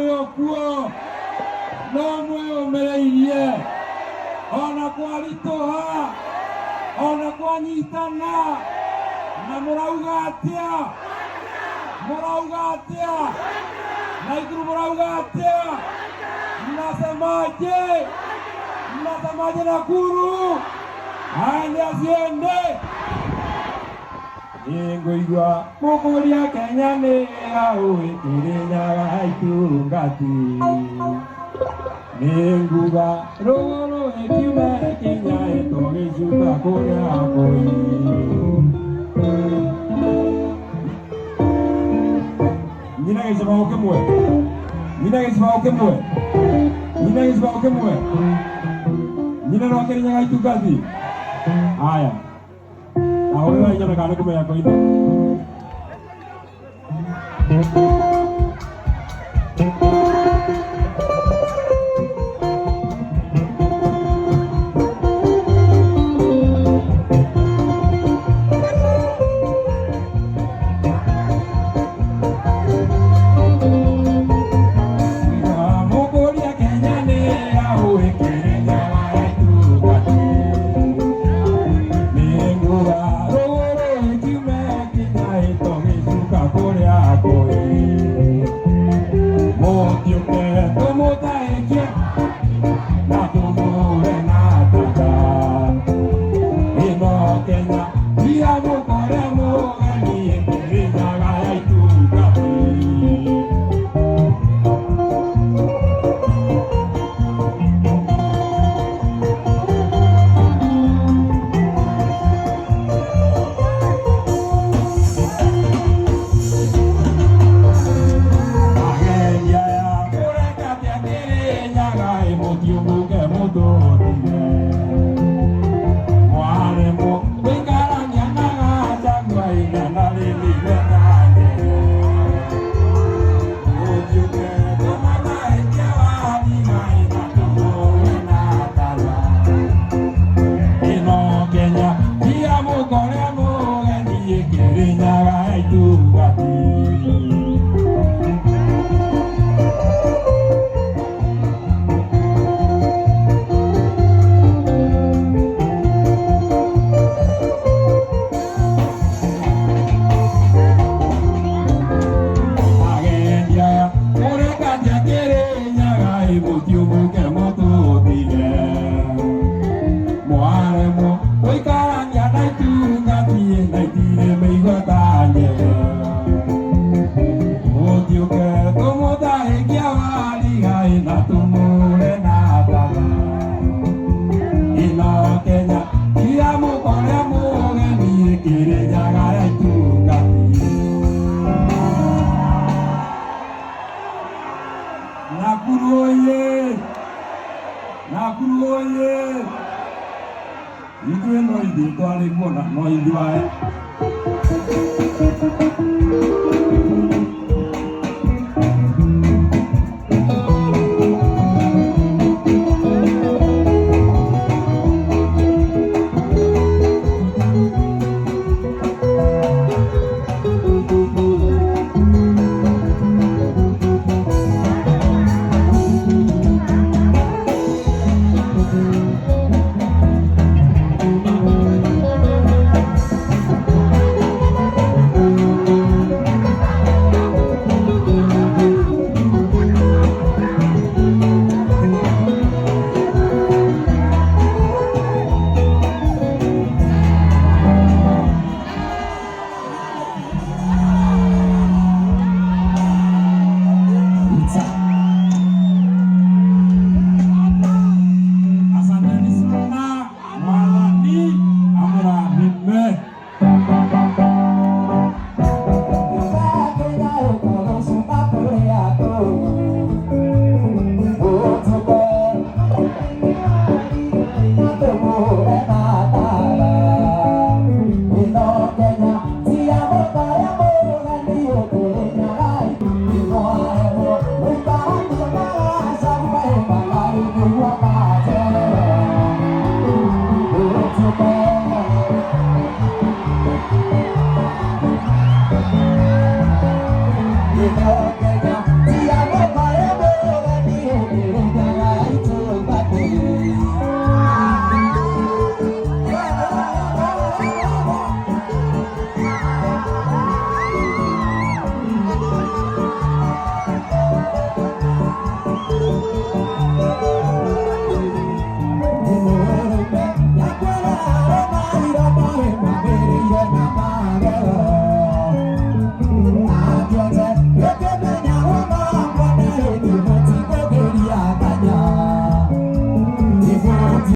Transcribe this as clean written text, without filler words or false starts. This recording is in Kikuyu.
Mũrĩ o kuo no mwĩyũmĩrĩirie ona kwaritũha ona kwanyitana na mũrauga atĩa mũrauga atĩa Naikuru mũrauga atĩa mnasemaje mnasemaje Nakuru aende asiende nĩngũigua mũkũria Kenya nĩ gaũĩ Kĩrĩnyaga itungati nĩnguga rũgũrũ ĩkiume Kenya ĩtũgĩcuka kũrĩa kũi nyina gĩcibaũ kĩmwe nyina gĩcibaũ kĩmwe nyina gĩcibaũ kĩmwe nyina no Kĩrĩnyaga itungati haya ahũrĩra inyona kana nĩ kũmenya kũina. Mũkũria Kenya nĩ gaũĩ Kĩrĩnyaga itungati nĩnguga rũgũrũ ĩkiume Kenya ĩtũgĩcuka kũrĩa kũĩ mũtiũke tũmũtaĩkie na tũmũre na tata ĩno Kenya tia mũkore mũgeni Kĩrĩnyaga ya itungati. Ageria ya kũrekatia Kĩrĩnyaga ĩmũtiũmũke mũtũtige mwaremwo gũikarania na Gachagua igana rĩmĩigua ta nyere mũtiũke tũmataĩkie warigai na tũmũre na tara ĩno Kenya tia mũkore mũgeni Kĩrĩnyaga itungati. Ageria kũrekatia Kĩrĩnyaga ĩmũtiũmũke mũtũtige mwaremwo gũikarania na itungati na itirĩ mĩigua ta nyere mũtiũke tũmũtahĩkia warigai na tũmũre na tara ĩno Kenya tia mũkore mũgeni Kĩrĩnyaga ya itungati. Nakuru oye! Nakuru oye! Ithuĩ no ithuĩ twarĩ kuo na no ithuĩ aya. Asanteni sana, Mwathani amũrathime. You know.